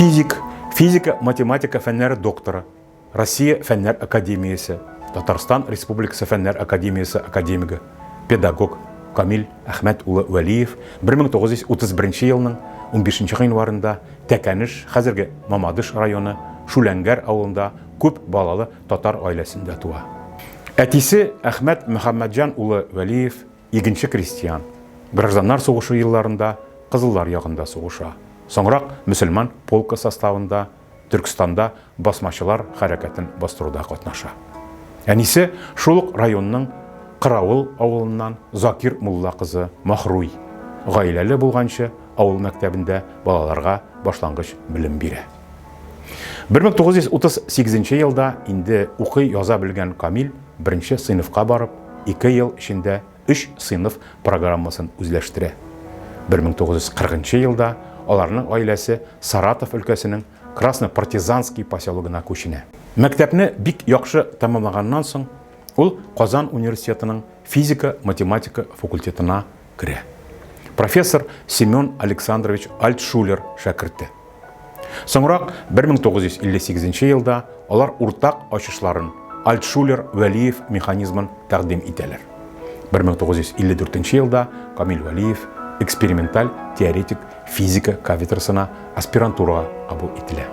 Физик, физика-математика фәннәре докторы, Россия Фәннәр академиясе, Татарстан Республикасы Фәннәр академиясе академигы, педагог Камил Әхмәт улы Вәлиев 1931 елның 15 гыйнварында Тәкәнеш, хәзерге Мамадыш районы, Шүләңгәр авылында күп балалы татар гаиләсендә туа. Әтисе Әхмәт Мөхәммәтҗан улы Вәлиев игенче-крестьян, гражданнар сугышы елларында кызыллар ягында сугыша, соңрак мөселман полкы составында Төркстанда басмачылар хәрәкәтен бастыруда катнаша. Әнисе шул ук районның Кыравыл авылыннан Закир мулла кызы Маһруй, гаиләле булганчы авыл мәктәбендә балаларга башлангыч белем бирә. 1938 елда инде укый-яза белгән Камил беренче сыйныфка барып, ике ел эчендә өч сыйныф программасын үзләштерә. 1940 нчы елда аларның гаиләсе Саратов өлкәсенең Краснопартизанский поселогына күченә. Мәктәпне бик яхшы тәмамлаганнан соң, ул Казан университетының физика-математика факультетына керә. Профессор Семен Александрович Альтшулер шәкерте. Соңрак, 1958 елда алар уртак ачышларын, Альтшулер-Вәлиев механизмын тәкъдим итәләр. 1954 елда Камил Вәлиев эксперименталь теоретик физика кафедрасына аспирантурага кабул ителә.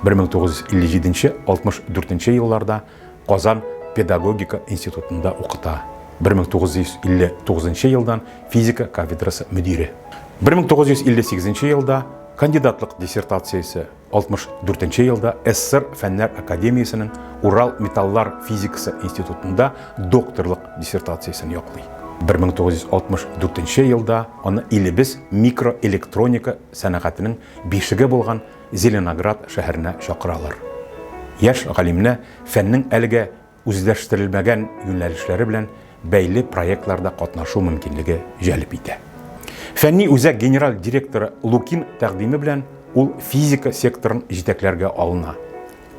1957-64 елларда Казан педагогика институтында укыта. 1959 елдан физика кафедрасы мөдире. 1958 елда кандидатлык диссертациясе, 64 елда СССР Фәннәр академиясенең Урал металлар физикасы институтында докторлык диссертациясен яклый. 1964 елда аны илебез микроэлектроника сәнәгатенең бишеге булган Зеленоград шәһәренә чакыралар. Яшь галимне фәннең әлегә үзләштерелмәгән юнәлешләре белән бәйле проектларда катнашу мөмкинлеге җәлеп итә. Фәнни үзәк генераль директоры Лукин тәкъдиме белән ул физика секторын җитәкләргә алына.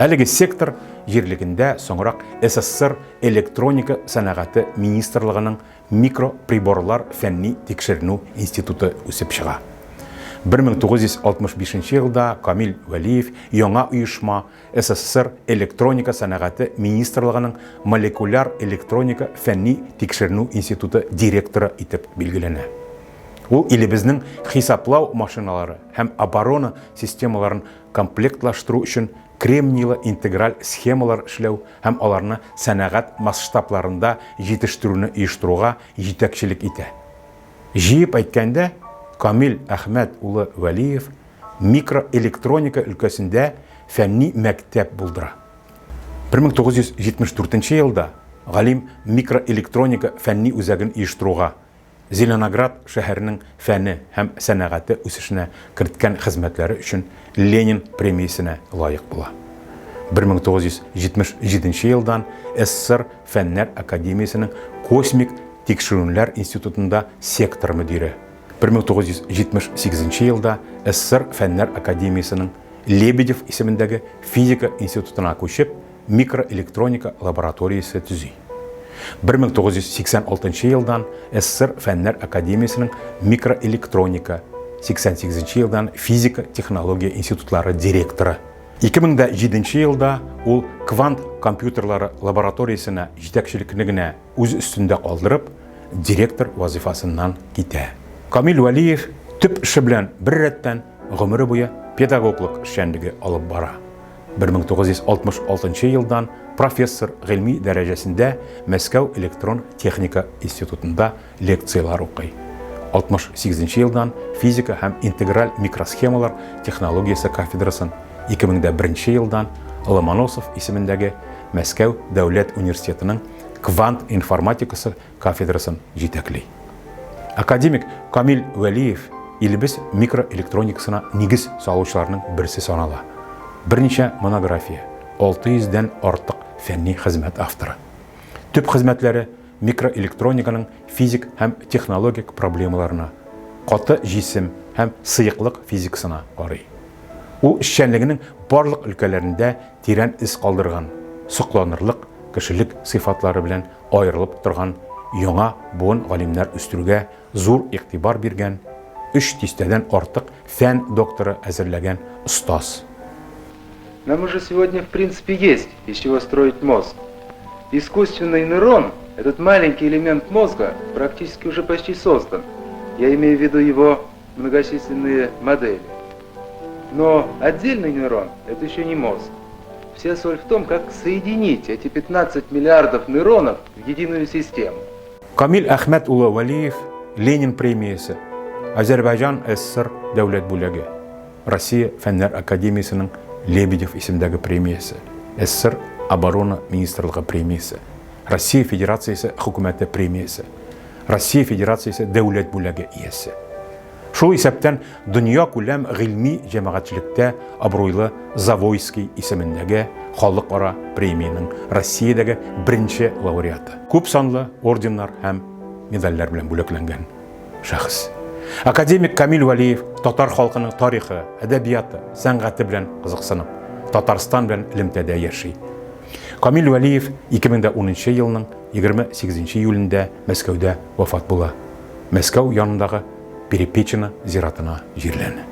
Әлеге сектор җирлегендә соңрак СССР электроника сәнәгате министрлыгының Микроприборлар фәнни тикшеренү институты үсеп чыга. 1965 елда Камил Вәлиев яңа оешма СССР Электроника сәнәгате министрлыгының Молекуляр электроника фәнни тикшеренү институты директоры итеп билгеләнә. Ул илебезнең хисаплау машиналары һәм оборона системаларын комплектлаштыру өчен кремнийлы интеграль схемалар эшләү һәм аларны сәнәгать масштабларында җитештерүне оештыруга җитәкчелек итә. Җыеп әйткәндә, Камил Әхмәт улы Вәлиев микроэлектроника өлкәсендә фәнни мәктәп булдыра. 1974 елда галим микроэлектроника фәнни үзәген оештыруга, Зеленоград шәһәренең фәне һәм сәнәгате үсешенә керткән хезмәтләре өчен Ленин премиясенә лаек була. 1977 елдан СССР Фәннәр академиясенең Космик тикшеренүләр институтында сектор мөдире. 1978 елда СССР Фәннәр академиясенең Лебедев исемендәге физика институтына күчеп, микроэлектроника лабораториясе төзи. 1986 елдан СССР Фәннәр академиясенең микроэлектроника, 88 елдан физика технология институтлары директоры. 2007 елда ул квант компьютерлары лабораториясенә җитәкчелекне генә үз өстендә калдырып, директор вазифасыннан китә. Камил Вәлиев төп эше белән беррәттән гомере буе педагоглык эшчәнлеге алып бара. 1966 елдан профессор гыйльми дәрәҗәсендә Мәскәү электрон техника институтында лекцияләр укый. 68 елдан физика һәм интеграль микросхемалар технологиясе кафедрасын, 2001 елдан Ломоносов исемендәге Мәскәү дәүләт университетының квант информатикасы кафедрасын җитәкли. Академик Камил Вәлиев илебез микроэлектроникасына нигез салучыларның берсе санала. Берничә монография, 600 дән артык фәнни хезмәт авторы. Төп хезмәтләре микроэлектрониканың физик һәм технологик проблемаларына, каты җисем һәм сыеклык физикасына карый. Ул эшчәнлегенең барлык өлкәләрендә тирән эз калдырган, сокланырлык кешелек сыйфатлары белән аерылып торган яңа буын галимнәр үстерүгә зур игътибар биргән өч дистәдән артык фән докторы әзерләгән остаз. Нам уже сегодня в принципе есть из чего строить мозг. Искусственный нейрон, этот маленький элемент мозга, практически уже почти создан. Я имею в виду его многочисленные модели. Но отдельный нейрон – это еще не мозг. Вся соль в том, как соединить эти 15 миллиардов нейронов в единую систему. Камил Әхмәт улы Вәлиев Ленин премиясе, Азәрбайҗан СССР дәүләт бүләге, Россия Фәннәр академиясенең Лебедев исемдәге премиясе, СССР Оборона министрлыгы премиясе, Россия Федерациясе хөкүмәте премиясе, Россия Федерациясе дәүләт бүләге иясе. Шул исәптән дөньякүләм гыйльми җәмәгатьчелектә абруйлы Завойский исемендәге халыкара премиянең Россиядәге беренче лауреаты. Күп санлы орденнар һәм медальләр белән бүләкләнгән шәхес. Академик Камил Вәлиев татар халкының тарихы, әдәбияты, сәнгате белән кызыксынып, Татарстан белән элемтәдә яши. Камил Вәлиев 2010 елның 28 июлендә Мәскәүдә вафат була. Мәскәү янындагы Перепечино зиратына җирләнә.